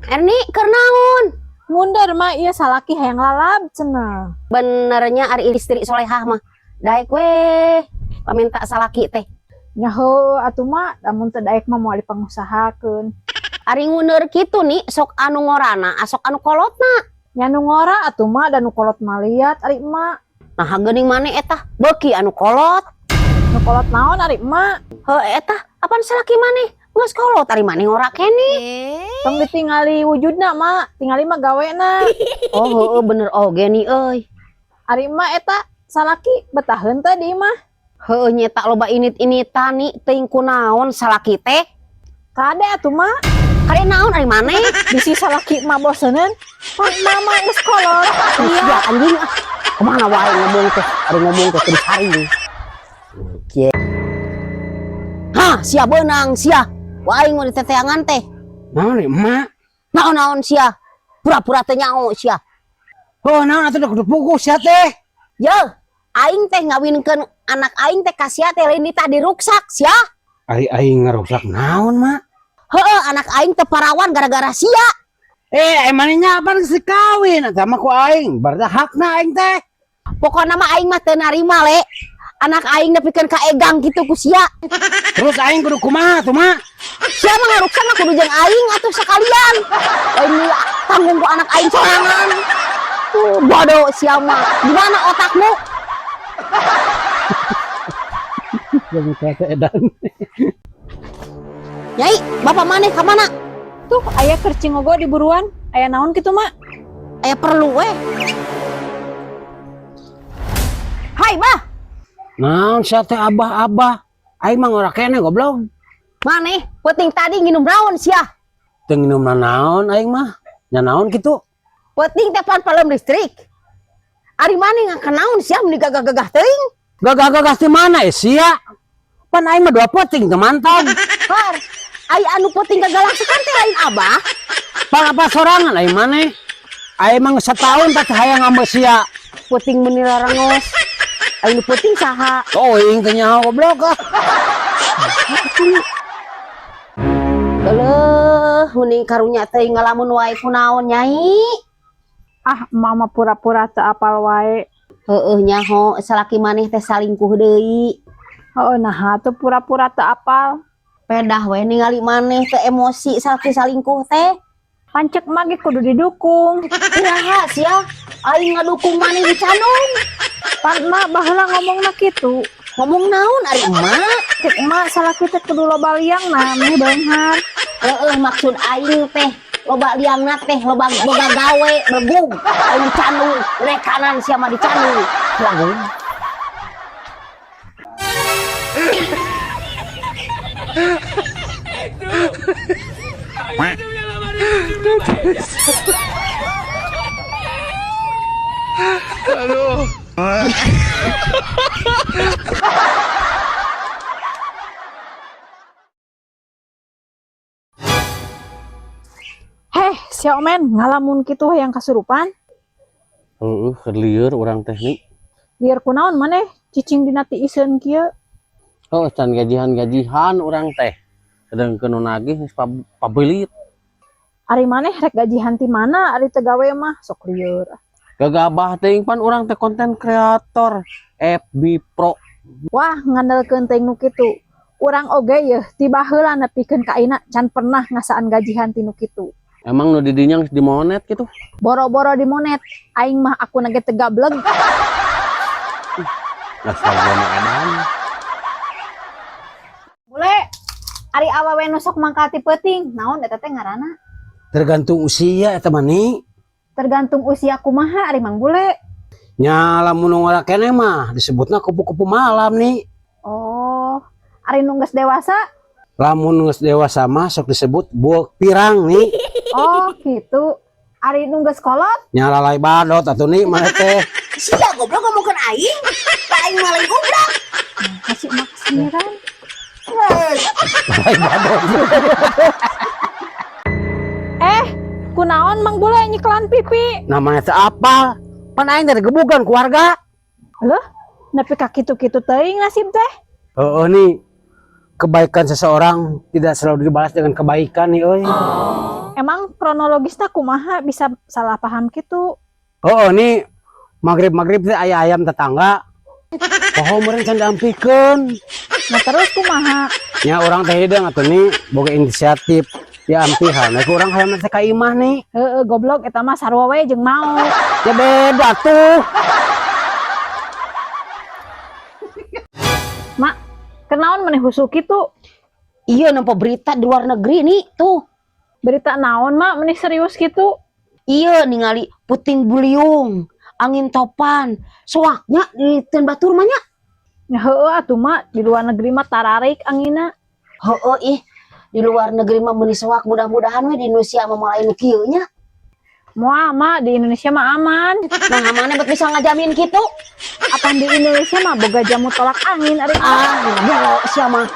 Erni, keur naon? Ngundar mah ieu salaki hayang lalab cenah. Benernya ari istri solehah mah. Daek we paminta salaki teh. Nya heuh atuh mah lamun teu daek mah moal dipangusahakeun. Ari nguneur kitu nih sok anu ngorana, asok anu kolotna. Nya nu ngora atuh mah da nu kolot maliat ari emak. Nah geuning maneh eta beuki anu kolot. Nu kolot naon ari emak? Heuh eta apan salaki maneh geus kolot ari maneh ngora keneh. Tong ditingali wujudna mak, tingali mah gawena. Oh heueuh bener oge nih euy. Ari emak eta salaki betaheun teh di imah. Heueuh nyeta loba init-initan nih teuing kunaon salaki teh. Kade atuh mak, Kade naon ari maneh? Bisi salaki emak boseneun, pan emak mah geus kolot. Iya anjing ah. Kemana wae ngomong teh? Ari ngomong teh teu disaring. Oke. Hah, sia beunang sia. Wah aing mau diteteangan teh. Naon nih, emak? Naon-naon sia? Pura-pura teu nyaho sia. Oh, naon atuh kudu puguh sia teh. Yeuh, aing teh ngawinkeun anak aing teh ka sia teh lain ditah diruksak sia. Ari aing ngaruksak naon, mak? Heueuh, anak aing teh parawan gara-gara sia. Eh, emangnya nya apaan geus kawin atuh mah ku aing, berarti hakna aing teh. Pokona mah aing mah teu narima le. Anak aing nepikeun ka egang kitu ku sia. Terus aing kudu kumaha tuh, mak? Sia mah ngaruksak mah kudu jeung aing atuh sakalian. Lain tanggung ku anak aing sorangan. Tuh bodoh sia mah. Di mana otakmu? Jeung teh edan. Nyai, bapak maneh ka mana? Tuh aya keur cingogo di buruan, aya naon kitu mak? Aya perlu weh. Hai, Bah. Naon sia teh abah-abah? Aing mah ngora keneh goblok. Maneh peuting tadi nginum naon sia? Teu nginum naon aing mah. Nya naon kitu? Peuting teh pan palem listrik. Ari maneh ngakanaon sia mun gagah-gagah teuing? Gagah-gagah ti mana sia? Pan aing mah dua peuting teu mantog. Har, ai anu peuting gagalangsekan teh lain abah. Pan apa sorangan aing maneh? Aing mah geus sataun teh hayang ngambeu sia. Peuting meuni rarangos. Ai nu peuting saha? Oh, aing teh nyaho goblok ah. Eleuh, mending karunya teh ngalamun wae kunaon nyai. Ah, emak mah pura-pura teu apal wae. Heueuh nyaho salaki maneh teh salingkuh deui. Heueuh naha teu pura-pura teu apal. Pedah we ningali maneh teh emosi salaki salingkuh teh. Pancek mah ge kudu didukung. Iraha sia, aing ngadukung maneh dicandung. Pan emak baheula ngomongna kitu. Ngomong naon ari emak? Cek emak salaki teh kudu loba liangna meh beunghar. Heueuh maksud aing teh loba liangna teh loba boga gawe begug. Aing dicandung, rek kanan sia mah dicandung. Lagu. Aduh. Heh, sia omen ngalamun kitu hayang kasurupan. Heeh, keur lieur urang teh nih. Lieur kunaon maneh cicing dina tiiseun kieu? Oh, can gajihan-gajihan urang teh. Sedengkeun nu nagih geus pabeulit. Ari maneh rek gajihan ti mana ari teu gawe mah sok lieur. Gagabah teuing pan urang teh konten kreator FB Pro. Wah, ngandelkeun teuing nu kitu. Urang oge yeuh ti baheula nepikeun ka ayeuna can pernah ngasaan gajihan ti nu kitu. Emang nu di dinya geus dimonet kitu? Boro-boro dimonet, aing mah akuna ge teu gableg. Dasar jelema edan. Bule, ari awewe nu sok mangkat ti peuting, naon eta teh ngaranna? Tergantung usia eta mah ni. Tergantung usia kumaha ari Mang Bule? Nya lamun nu ngora keneh mah disebutna kupu-kupu malam nih. Oh, ari nu geus dewasa? Lamun geus dewasa mah sok disebut buuk pirang nih. Oh, gitu. Ari nu geus kolot? Nya lalai badot atuh nih maneh teh. Sia goblok ngomongkeun aing. Lah aing mah lain goblok. Kasih emak kesengiran. Lalai badot. Kunaon Mang Bule nyikelan pipi? Namanya teh apa? Pan aing teh gebugan keluarga. Loh, nepi ka kitu-kitu teuing nasib teh. Heeh nih. Kebaikan seseorang tidak selalu dibalas dengan kebaikan nih euy. Emang kronologisna kumaha bisa salah paham gitu? Oh, ini maghrib maghrib teh aya ayam tetangga. Poho meureun can diampikeun. Nah, terus kumaha? Nya urang teh hideung atuh nih boga inisiatif diampihan. Nah, ku urang hayam teh ka imah nih. Heeh, goblok, eta mah sarua we jeung mau. Ya beda tuh. Mak, kenaon maneh husu kitu? Iya, nempo berita di luar negeri nih tuh. Berita naon, Mak, maneh serius kitu? Iya, ningali puting beliung, angin topan, soaknya di ten batur mah nya. Ya heueuh atuh, Mak, di luar negeri mah tararik anginna. Heeh ih, di luar negeri mah meuni soak, mudah-mudahan we di Indonesia mah moal aya nu kieu nya. Moal, Mak, di Indonesia mah aman. Nah, mana bet bisa ngajamin kitu? Apan di Indonesia mah boga jamu tolak angin ari. Ah, gelo sia mah.